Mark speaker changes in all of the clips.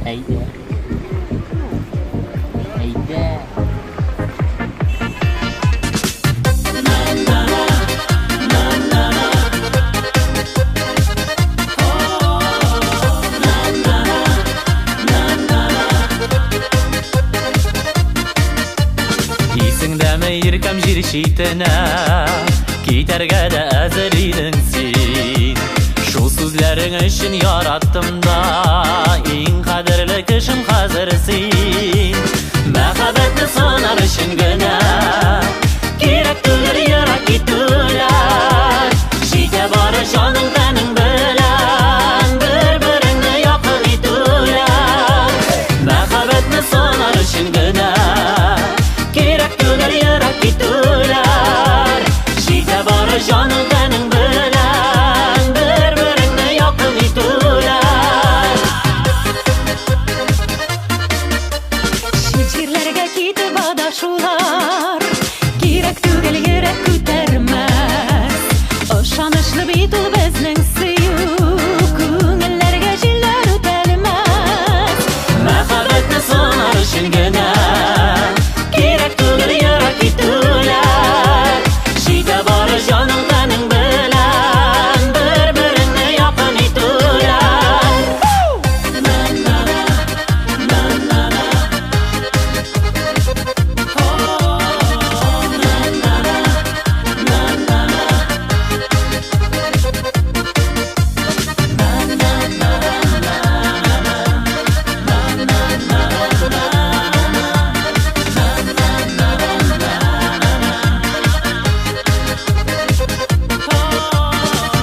Speaker 1: Әйдә. Әйдә.
Speaker 2: Исеңдәме, иркәм, җир читенә китәргә дә әзер идең син. Шул сүзләрең өчен яраттым да, иң кадерле кешем хәзер син. Мәхәббәтне сынар өчен генә кирәк түгел ерак китүләр. Җитә бары җаның тәнең белән бер-береңне якын итүләр. Мәхәббәтне сынар өчен генә кирәк түгел ерак китүләр. Җитә бары җаның тәнең белән бер-береңне якын итүләр.
Speaker 3: Чит җирләргә китеп адашулар кирәк түгел, йөрәк күтәрмәс. Ышанычлы бит ул безнең сөю, күңелләргә җилләр үтәлмәс.
Speaker 2: Мәхәббәтне сынар өчен генә кирәк түгел ерак китүләр. Җитә бары җаның тәнең белән бер-береңне якын итүләр.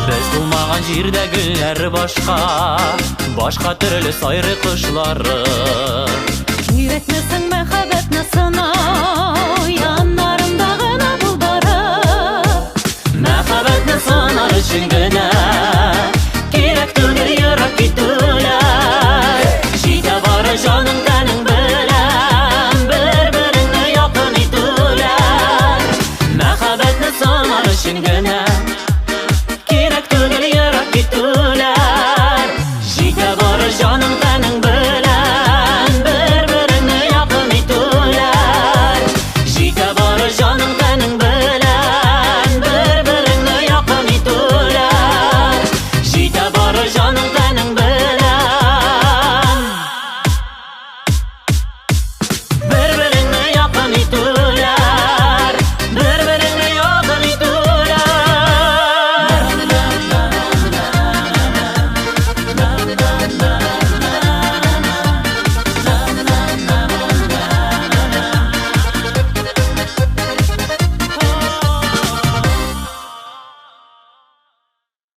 Speaker 2: Без булмаган җирдә гөлләр башка, башка төрле сайрый кошлары.
Speaker 3: Кирәкмесең мәхәббәтне сынау, яннарымда гына бул барып.
Speaker 2: Мәхәббәтне сынар өчен генә кирәк түгел ерак китүләр. Җитә бары җаның тәнең белән бер-береңне якын итүләр. Мәхәббәтне сынар өчен генә